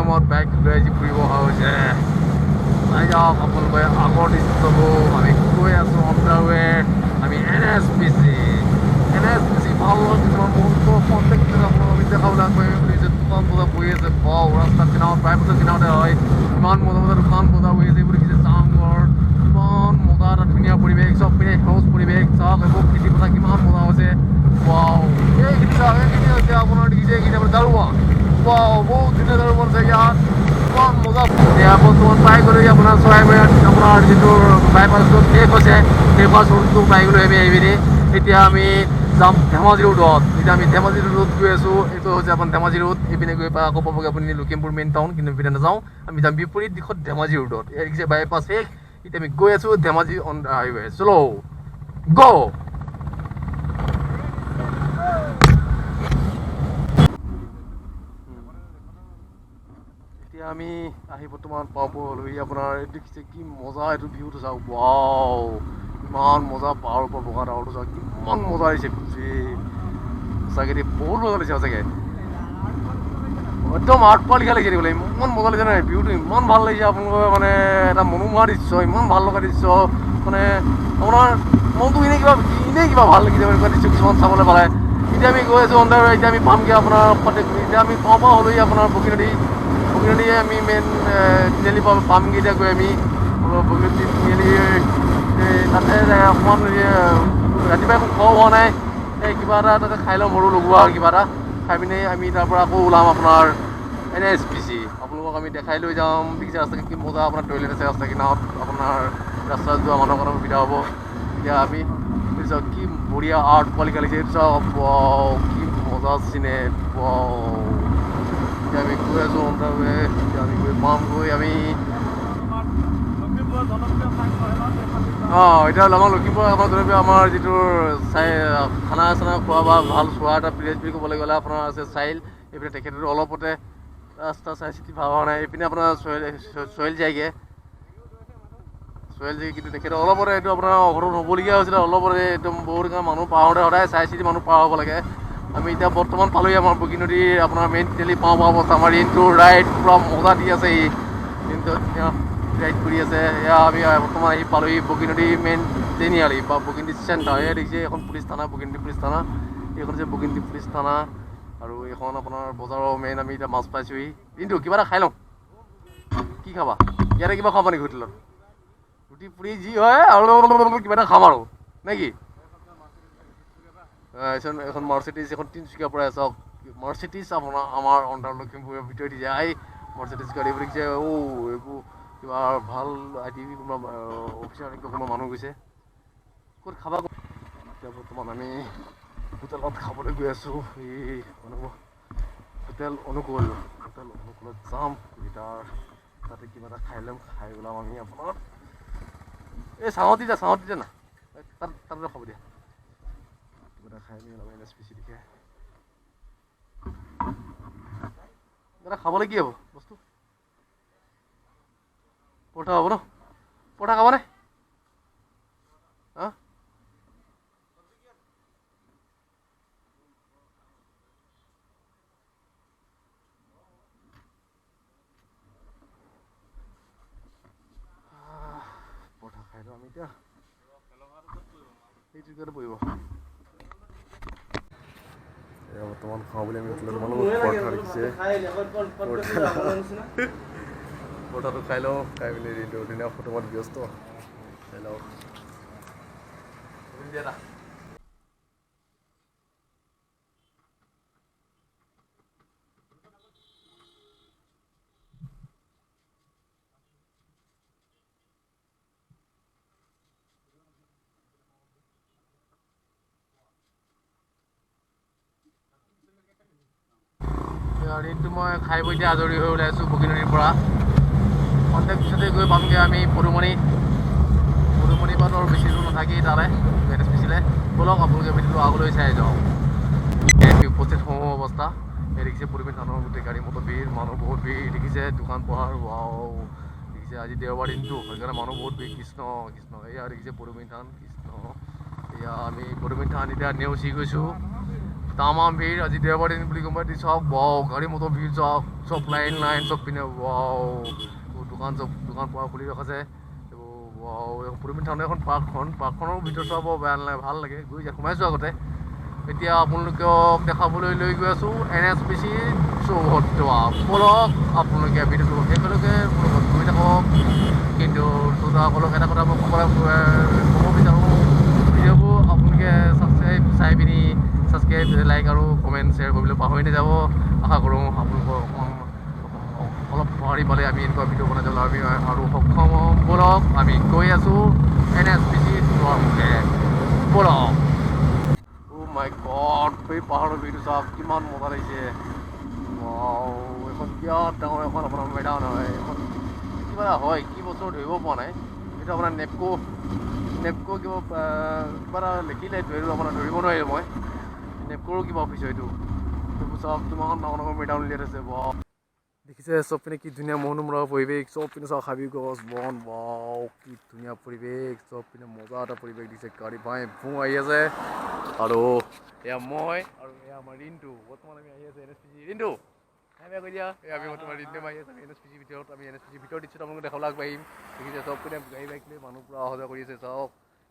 দিনৰ মূৰত বাইক লৈ আজি ফুৰিব অহা হৈছে। চাই যাওক আপোনালোকে আগৰ দৃশ্যবোৰ। আমি গৈ আছোঁ অন the ৱে, আমি NSPC, NSPC ভাল লগা কিছুমান মুহূৰ্ত কণ্টেক্ট আপোনালোকক আমি দেখাবলৈ আগবাঢ়িম বুলি। দোকান বজাৰ বহি আছে বাও, ৰাস্তাৰ কিনাৰত, বাইপাছৰ কিনাৰতে হয়। ইমান মজা মজা দোকান বজাৰ বহি আছে। এইবোৰ দেখিছে চাংঘৰ, ইমান মজা এটা ধুনীয়া পৰিৱেশ, চব পিনে সেউজ পৰিৱেশ। চাওক এইবোৰ খেতি পথাৰ কিমান মজা হৈছে। ৱাও, এইখিনি চাওক, এইখিনি হৈছে আপোনাৰ দেখিছে এইখিনি আপোনাৰ জাৰুবন। ৱাও, বহুত ধুনীয়া জাৰুবন আছে ইয়াত, ইমান মজা। এতিয়া বৰ্তমান পাই গ'লো আপোনাৰ চৰাইমূৰীয়াত, আপোনাৰ যিটো বাইপাছটো শেষ হৈছে, শেষ হোৱা চোনটো পাই গ'লো আমি এইপিনি। এতিয়া আমি যাম ধেমাজি ৰোডত। এতিয়া আমি ধেমাজি ৰোডত গৈ আছোঁ। এইটো হৈছে আপোনাৰ ধেমাজি ৰোড। এইপিনে গৈ পাই আকৌ পাবগৈ আপুনি লখিমপুৰ মেইন টাউন, কিন্তু এইপিনে নাযাওঁ, আমি যাম বিপৰীত দিশত ধেমাজি ৰোডত। ইয়াত দেখিছে বাইপাছ শেষ। এতিয়া আমি গৈ আছোঁ ধেমাজি অন the highway. চলো গ'। এতিয়া আমি আহি বৰ্তমান পাব হ'লোহি আপোনাৰ। দেখিছে কি মজা এইটো ভিউটো চাওক। ৱাও, ইমান মজা পাহাৰৰ পৰা বগা ডাৱৰটো চাওক, কিমান মজা আহিছে। সঁচাকৈ দেই, বহুত মজা লাগিছে সঁচাকৈ, একদম আৰ্ট পোৱা লিখা লাগিছে দেখিবলৈ। ইমান মজা লাগিছে নহয় ভিউটো, ইমান ভাল লাগিছে আপোনালোকৰ, মানে এটা মনোমোহা দৃশ্য, ইমান ভাল লগা দৃশ্য। মানে আপোনাৰ মনটো এনেই কিবা ভাল লাগিছে এনেকুৱা দৃশ্য কিছুমান চাবলৈ পালে। এতিয়া আমি গৈ আছোঁ অন the ৱে। এতিয়া আমি পামগৈ আপোনাৰ, এতিয়া আমি পাওঁ পাওঁ হ'লোহি আপোনাৰ বগীনদী। বগীনদী আমি মেইন তিনিআলি পামগৈ। এতিয়া গৈ আমি বগীনদী তিনিআলি তাতে অকণমান ৰাতিপুৱা একো খোৱা হোৱা নাই, এই কিবা এটা তাতে খাই ল'ম, সৰু লগোৱা আৰু কিবা এটা খাই পিনে আমি তাৰ পৰা আকৌ ওলাম আপোনাৰ NSPC। আপোনালোকক আমি দেখাই লৈ যাম। দেখিছে ৰাস্তা কি মজা, আপোনাৰ টয়লেট আছে ৰাস্তা কিনাৰত, আপোনাৰ ৰাস্তাত যোৱা মানুহৰ কাৰণে সুবিধা হ'ব। এতিয়া আমি চাওক কি বঢ়িয়া আৰ্ট কোৱালিটি লাগিছে এইটো চাওক। কি মজা চিনে। এতিয়া আমি গৈ আছোঁ অন the ৱে। এতিয়া আমি গৈ পামগৈ আমি। অঁ, এতিয়া আমাৰ লখিমপুৰ আমাৰ জনপ্ৰিয় আমাৰ যিটো চাই খানা চানা খোৱা বা ভাল চোৱা এটা প্লেচ বুলি ক'বলৈ গ'লে আপোনাৰ আছে চাইল। এইপিনে তেখেততো অলপতে ৰাস্তা চাই চিতি ভাল হোৱা নাই। এইপিনে আপোনাৰ চইল যায়গৈ, চইল যায়, কিন্তু তেখেতে অলপতে এইটো আপোনাৰ অঘটন হ'বলগীয়া হৈছিলে অলপতে। একদম বহুত মানুহ পাৰ হওঁতে সদায় চাই চিতি মানুহ পাৰ হ'ব লাগে। আমি এতিয়া বৰ্তমান পালোহি আমাৰ বগী নদীৰ আপোনাৰ মেইন তিনিআলি পাওঁ পাওঁ অৱস্থা। আমাৰ ৰিণ্টু ৰাইড পূৰা মজা দি আছে, ই ৰিণ্টু ধুনীয়া ৰাইড কৰি আছে। এয়া আমি বৰ্তমান আহি পালোহি বগী নদী মেইন তিনিআলি বা বগীনদী চেণ্টাৰ। এয়া দেখিছে এখন পুলিচ থানা, বগীনদী পুলিচ থানা। এইখন হৈছে বগীনদী পুলিচ থানা আৰু এইখন আপোনাৰ বজাৰৰ মেইন। আমি এতিয়া মাছ পাইছোহি। ৰিণ্টু, কিবা এটা খাই লওঁ, কি খাবা? ইয়াতে কিবা খাবা নেকি হোটেলত? ৰুটি পুৰি যি হয় আৰু কিবা এটা খাম আৰু নে কি? এখন মাৰ্চিডিজ, এখন তিনিচুকীয়াৰ পৰা চাওক মাৰ্চিডিজ আপোনাৰ আমাৰ অন্ধাৰ লখিমপুৰৰ ভিতৰেদি যায় মাৰ্চিডিজ গাড়ী দেখিছে। অ' এইবোৰ কিবা ভাল আই টি কোনোবা অফিচাৰ কোনোবা মানুহ গৈছে। ক'ত খাবা? এতিয়া বৰ্তমান আমি হোটেলত খাবলৈ গৈ আছোঁ। এই হোটেল অনুকূল, হোটেল অনুকূলত যাম। তাৰ তাতে কিবা এটা খাই ল'ম, খাই ওলাম আমি আপোনাৰ। এই চাহত দিয়া, চাহত দিয়া না, তাত তাতে খাব দিয়া। কিবা এটা খাই আমি ওলাম NSPC দিশে। দাদা, খাবলৈ কি হ'ব বস্তু? পৰঠা হ'ব ন? পৰঠা খাবনে? হা, পৰঠা খাই লওঁ আমি এতিয়া। সেইটো পৰিব। এয়া বৰ্তমান খাওঁ বুলি আমি হোটেলত সোমালোঁ। পৰঠা দেখিছে, পৰঠাটো খাই লওঁ। খাই পিনি দিনটো ধুনীয়া ফটোমত ব্যস্ত। খাই লওঁ। দিনটো মই খাই বৈ এতিয়া আজৰি হৈ ওলাইছোঁ বগীনদীৰ পৰা। খন্তেক পিছতে গৈ পামগৈ আমি পদুমণি। পদুমণিৰ পৰা আৰু বেছি দূৰ নাথাকি তালৈ NSPC-লৈ। ব'লক আপোনালোকে ভিডিঅ'টো আগলৈ চাই যাওক। উপস্থিত হওঁ অৱস্থা। এই দেখিছে পদুমণি থানৰ গোটেই গাড়ী মটৰ ভিৰ, মানুহ বহুত ভিৰ দেখিছে, দোকান পোহাৰ। ৱাও, দেখিছে আজি দেওবাৰ দিনটো, সেইকাৰণে মানুহ বহুত ভিৰ। কৃষ্ণ কৃষ্ণ। এয়া দেখিছে পদুমণি থান, কৃষ্ণ। এয়া আমি পদুমণি থান এতিয়া নেওচি গৈছোঁ। তামাম ভিৰ। আজি দেওবাৰ দিন বুলি গম পাই চাওক, ৱাও গাড়ী মটৰ ভিৰ চাওক, চব লাইন লাইন চব পিনে। ৱাও দোকান চব দোকান পোৱা খুলি ৰখাছে। ৱাও পদুমণি থানৰ এখন পাৰ্কখন, পাৰ্কখনৰ ভিতৰত চাব বেয়া নালাগে, ভাল লাগে। গৈ সোমাইছোঁ আগতে। এতিয়া আপোনালোকক দেখাবলৈ লৈ গৈ আছোঁ NSPC চৌহদটো। ব'লক আপোনালোকে ভিডিঅ'টো শেষলৈকে মোৰ লগত গৈ থাকক। কিন্তু শ্ৰোতাসকলক এটা কথা মই ক'ব বিচাৰোঁ, ভিডিঅ'বোৰ আপোনালোকে ছাবস্ক্ৰাইব চাই পিনি ছাবস্ক্ৰাইব, লাইক আৰু কমেণ্ট শ্বেয়াৰ কৰিবলৈ পাহৰি নাযাব। আশা কৰোঁ আপোনালোকৰ অকণমান অলপ সঁহাৰি পালে আমি এনেকুৱা ভিডিঅ' বনাই যাবলৈ আমি আৰু সক্ষম হ'ম। ব'লক আমি গৈ আছোঁ NSPC দুৱাৰমুখে, ব'লক। অ' মাই গড, এই পাহাৰৰ ভিউটো চাওক কিমান মজা লাগিছে। ৱাও, এখন বিৰাট ডাঙৰ এখন আপোনাৰ মৈদান হয়। এখন কিবা এটা হয়, কি বছৰ ধৰিব পৰা নাই। এইটো আপোনাৰ নেপকো কিবা কিবা এটা লিখিলে এইটো আপোনাৰ ধৰিব নোৱাৰিলোঁ মই। নেপকোৰো কিবা অফিচ হয় এইটো। এইবোৰ চাওক কিমান ডাঙৰ ডাঙৰ মৈদান উলিয়াই থৈছে। ৱাও, দেখিছে চব পিনে কি ধুনীয়া মনোমোহা পৰিৱেশ। চব পিনে চাওক হাবি গছ বন। ৱাও কি ধুনীয়া পৰিৱেশ, চব পিনে মজা এটা পৰিৱেশ দিছে। গাড়ী বাই ভোঁ আহি আছে। আৰু এয়া মই আৰু এয়া আমাৰ ৰিণ্টু। বৰ্তমান আমি আহি আছোঁ NSPC। Rintu হাই বাই কৈ দিয়া। এই আমি বৰ্তমান ৰিণ্টু আহি আছোঁ। আমি NSPC ভিতৰত, আমি NSPC ভিতৰত দিছোঁ, আপোনালোকক দেখাবলৈ আগবাঢ়িম। দেখিছে চব পিনে গাড়ী বাইক লৈ মানুহ পূৰা অহা যোৱা কৰি আছে। চাওক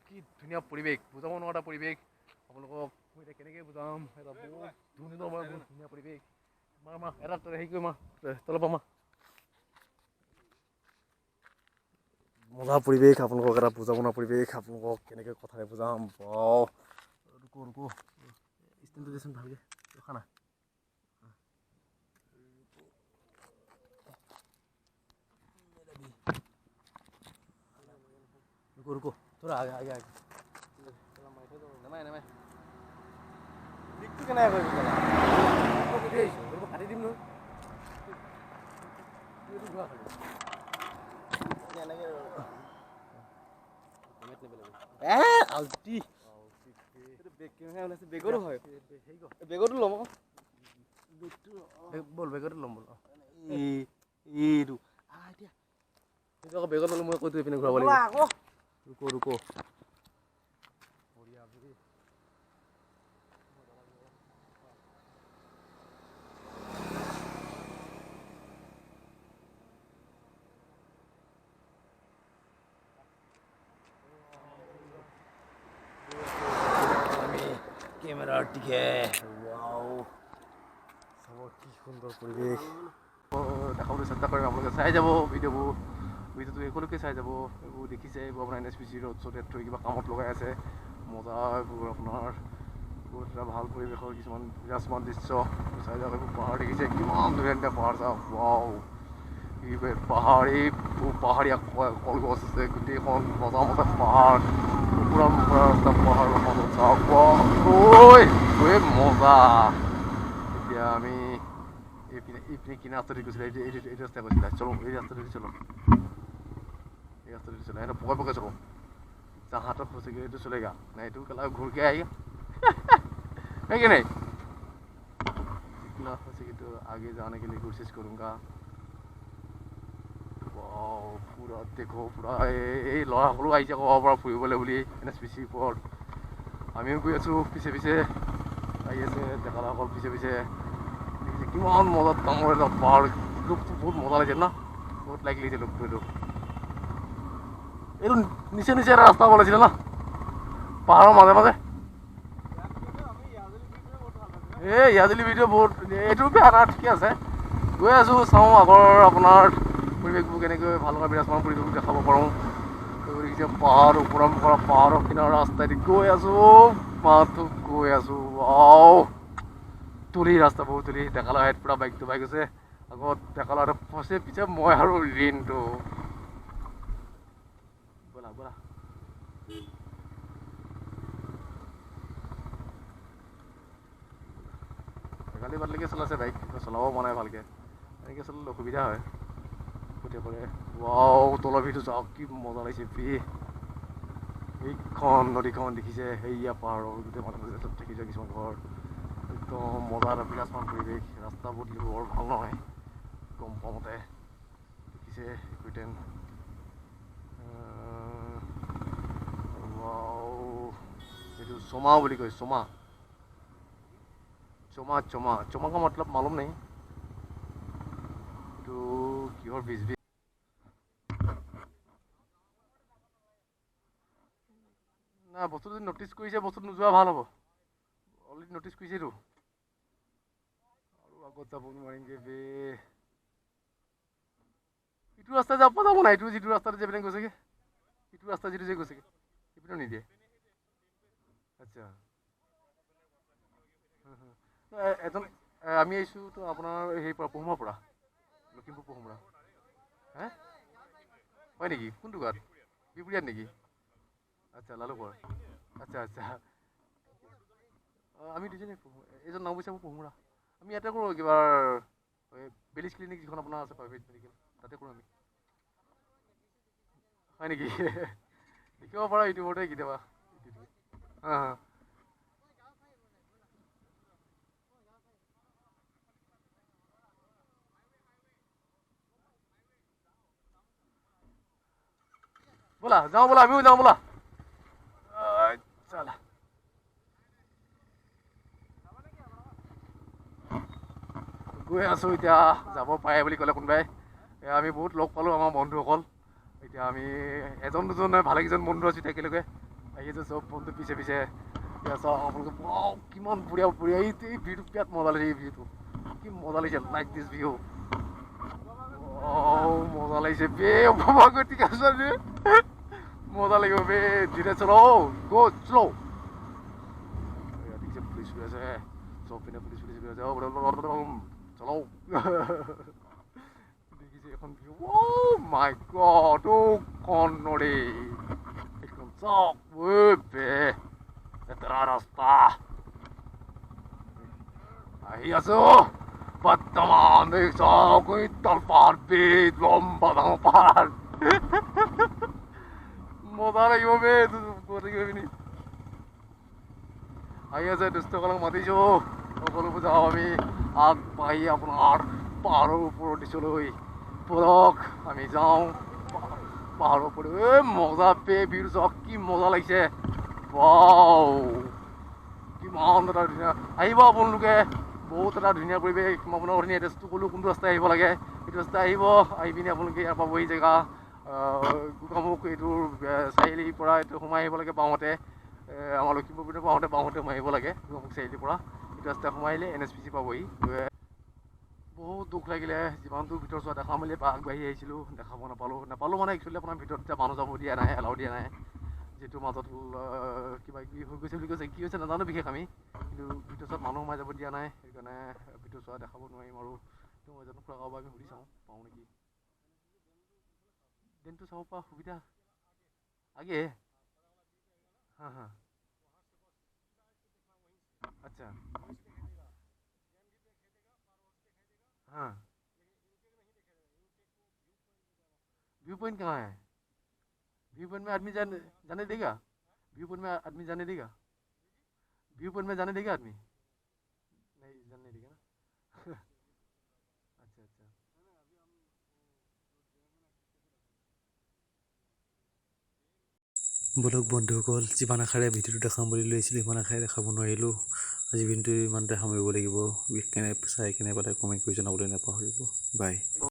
কি ধুনীয়া পৰিৱেশ, বুজাব নোৱাৰা এটা পৰিৱেশ। আপোনালোকক মই এতিয়া কেনেকৈ বুজাম, এটা বহুত ধুনীয়া, বহুত ধুনীয়া পৰিৱেশ। মা মা এটা হেৰি কৰি মা তলৰ পৰা মা, মজা পৰিৱেশ। আপোনালোকক এটা বুজাব নোৱাৰা পৰিৱেশ, আপোনালোকক কেনেকৈ কথাৰে বুজাম। বাও ৰুকো ৰুকো, ষ্টেণ্ডটো দেচোন ভালকৈ ৰখা না। रुको रुको थोड़ा आगे आगे आगे, नमाय नमाय। লিকটো কেনেকৈ কৰিবি? কাটি দিম নহয়। আল্টি বেগতো হয়, বেগতো ল'ম আকৌ। ব'ল বেগতে ল'ম, ব'ল। এইটো এতিয়া সেইটো আকৌ বেগত ল'লে মই আকৌ এইপিনে ঘূৰাব লাগিব। আকৌ ৰুকো ৰুকো। আমি কেমেৰাৰ দিশে। ৱাও চাব কি সুন্দৰ পৰিৱেশ, দেখাবলৈ চেষ্টা কৰিম। আপোনালোকে চাই যাব ভিডিঅ'বোৰ, ভিডিঅ'টো শেষলৈকে চাই যাব। এইবোৰ দেখিছে, এইবোৰ আপোনাৰ NSPC road চ'ড থৈ কিবা কামত লগাই আছে। মজা, এইবোৰ আপোনাৰ বহুত এটা ভাল পৰিৱেশৰ কিছুমান বিৰাজমান দৃশ্য চাই যাওক। এইবোৰ পাহাৰ দেখিছে কিমান ধুনীয়া ধুনীয়া পাহাৰ চাওক। ৱাও পাহাৰ, এই পাহাৰীয়া কলগছ আছে, গোটেইখন মজা মজা পাহাৰ, পুৰা ৰাস্তা পাহাৰৰ মাজত চাওক। ঐ মজা। এতিয়া আমি এইপিনে এইপিনে কিনা ৰাস্তাদি গৈছিলে, এইটো এইটো এইটো ৰাস্তাই গৈছিলে। চলো এই ৰাস্তাটোদি চলো, এই ৰাস্তাটোদি চলো। সিহঁতে পকে পকে চলো, जहाँ तक हो सके तो चलेगा, नहीं तो कल घूर के आएगा है कि नहीं। जितना हो सके तो आगे जाने के लिए कोशिश करूँगा। वाओ पूरा देखो पूरा এই ল'ৰাসকলো আহিছে ক'ৰবাৰ পৰা ফুৰিবলৈ বুলি NSPC ওপৰত। আমিও গৈ আছোঁ, পিছে পিছে আহি আছে ডেকা ল'ৰাসকল পিছে পিছে। দেখিছে কিমান মজা ডাঙৰ এটা পাহাৰ, লুকটো বহুত মজা লাগিছে ন, বহুত লাইক লাগিছে লুকটো। এইটো এইটো নিচে নিচে এটা ৰাস্তা বনাইছিলে ন পাহাৰৰ মাজে মাজে। এই ইয়াজুলি ভিডিঅ' বহুত এইটো বেয়া না, ঠিকে আছে। গৈ আছোঁ, চাওঁ আগৰ আপোনাৰ পৰিৱেশবোৰ কেনেকৈ ভাল লগা বিৰাজমান পৰিৱেশবোৰ দেখাব পাৰোঁ। দেখিছে পাহাৰ ওপৰৰ পৰা পাহাৰৰ কিনাৰৰ ৰাস্তাইদি গৈ আছোঁ, মাথো গৈ আছোঁ। ৱাও তুলি ৰাস্তা বহুত তুলি। ডেকা ল'ৰা পূৰা বাইকটো বাইক আছে আগত, ডেকা ল'ৰাটো ফচে পিছে মই আৰু ৰিণ্টু। ব'লা ব'লা। একালি বাদলিকে চলাইছে বাইক, চলাব পৰা নাই ভালকৈ, এনেকৈ চলালে অসুবিধা হয় প্ৰত্যেকৰে। ৱাও তলৰ ভিউটো চাওক কি মজা লাগিছে। এইখন নদীখন দেখিছে, সেয়া পাহাৰৰ গোটেই মাজে মাজে চব থাকি যায় কিছুমান ঘৰ। একদম মজা এটা বিৰাজমান পৰিৱেশ। ৰাস্তা পদূলি বৰ ভাল নহয় গম পোৱা মতে। দেখিছে ইকুইটেন। এইটো চমা বুলি কয়, চমা। চমা চমা चमा का मतलब मालूम नहीं। এইটো কিহৰ বীজ বি না, বস্তুটো যদি নটিচ কৰিছে, বস্তুটো নোযোৱা ভাল হ'ব। অলৰেডি নটিচ কৰিছেতো, আৰু আগত যাব নোৱাৰিমগৈ বে। ইটো ৰাস্তা যাব যাব নাই। এইটো যিটো ৰাস্তাত যে পিনে গৈছেগৈ, ইটো ৰাস্তা যিটো যে গৈছেগৈ, সেইপিনেও নিদিয়ে। আচ্ছা, এজন আমি আহিছোঁ তো আপোনাৰ সেই পৰা, পহুমৰাৰ পৰা, লখিমপুৰ পহুমৰা। হে, হয় নেকি? কোনটো গাঁৱত? বিপুৰীয়াত নেকি? আচ্ছা, লালুকৰ। আচ্ছা, আমি দুজনে, এইজন নাওবৈচা, পহুমৰা। আমি ইয়াতে কৰোঁ, কিবা বেলিছ ক্লিনিক যিখন আপোনাৰ আছে, প্ৰাইভেট মেডিকেল, তাতে কৰোঁ আমি। হয় নেকি? দেখিব পাৰা ইউটিউবতে কেতিয়াবা। হা হা। ব'লা, যাওঁ ব'লা, আমিও যাওঁ ব'লা। চলা, গৈ আছোঁ এতিয়া। যাব পাৰে বুলি ক'লে কোনোবাই। আমি বহুত লগ পালোঁ আমাৰ বন্ধুসকল। এতিয়া আমি এজন দুজন নহয়, ভালেকেইজন বন্ধু আছোঁ এতিয়া একেলগে আহি আছোঁ, চব বন্ধু পিছে পিছে। এতিয়া চাওক আপোনালোকে, ৱাও, কিমান বঢ়িয়া বঢ়িয়া! এই ভিউটো বিৰাট মজা লাগিছে। এই ভিউটো কি মজা লাগিছে! লাইক দিছ ভিউ। মজা লাগিছে বে। ঠিক আছে, মজা লাগিব বে। ধীৰে চলো, গ' শ্ল'। দেখিছে, পুলিচ গৈ আছে, চব পিনে পুলিচ পুলিচ গৈ আছে। চলো, দেখিছে এখন ভিউ। অ' মাই গড, কন্নড়ে এইখন চাওক বে, লেতেৰা ৰাস্তা। আহি আছো বৰ্তমান। চাওক, এইডাল পাহাৰ বে, লম্বা ডাঙৰ পাহাৰ। মজা লাগিব বে, গৈ থাকিব পিনি। আহি আছে, দুষ্টসকলক মাতিছোঁ, সকলোবোৰ যাওঁ আমি আগবাঢ়ি আপোনাৰ পাহাৰৰ ওপৰত দিছলৈ। ব'লক, আমি যাওঁ পাহাৰৰ ওপৰত। এই মজা বে, ভিউ চাওক, কি মজা লাগিছে! ৱাও, কিমান এটা ধুনীয়া! আহিব আপোনালোকে, বহুত এটা ধুনীয়া পৰিৱেশ। মই আপোনাক অথনি এড্ৰেছটো ক'লোঁ, কোনটো ৰাস্তাই আহিব লাগে। সেইটো ৰাস্তাই আহিব, আহি পিনি আপোনালোকে ইয়াৰ পাবহি জেগা গোগামুখ। এইটোৰ চাৰিআলিৰ পৰা এইটো সোমাই আহিব লাগে বাওঁহাতে। আমাৰ লখিমপুৰ পিনে পাওঁতে বাওঁহাতে সোমাই আহিব লাগে গোগামুখ চাৰিআলিৰ পৰা। এইটো ৰাস্তা সোমাই আহিলে এনএছপিচি পাবহি। বহুত দুখ লাগিলে, যিমান দূৰ ভিতৰ চোৱা দেখাম বুলি আগবাঢ়ি আহিছিলোঁ, দেখাব নাপালোঁ। নাপালোঁ মানে একচুৱেলি আপোনাৰ ভিতৰত এতিয়া মানুহ যাব দিয়া নাই, এলাউ দিয়া নাই। যিটো মাজত কিবা কিবি হৈ গৈছে বুলি কৈছে, কি হৈছে নাজানো বিশেষ আমি, কিন্তু ভিতৰ চোৱাত মানুহ সোমাই যাব দিয়া নাই। সেইকাৰণে ভিতৰ চোৱা দেখাব নোৱাৰিম। আৰু তেওঁ এজন খুৰা কাৰোবাক আমি সুধি চাওঁ, পাওঁ নেকি ডেমটো চাব পৰা সুবিধা। आगे हाँ हाँ, अच्छा, हाँ। व्यू पॉइंट कहाँ है? व्यू पॉइंट में आदमी जाने जाने देगा? व्यू पॉइंट में आदमी जाने देगा? व्यू पॉइंट में जाने देगा आदमी? नहीं जाने देगा ना। अच्छा अच्छा। ব'লক বন্ধুসকল, যিমান আশাৰে ভিডিঅ'টো দেখাম বুলি লৈছিলোঁ, সিমান আশাৰে দেখাব নোৱাৰিলোঁ। আজি ভিডিঅ'টো ইমানতে সামৰিব লাগিব। কেনে চাই কেনে পালে কমেণ্ট কৰি জনাবলৈ নাপাহৰিব। বাই।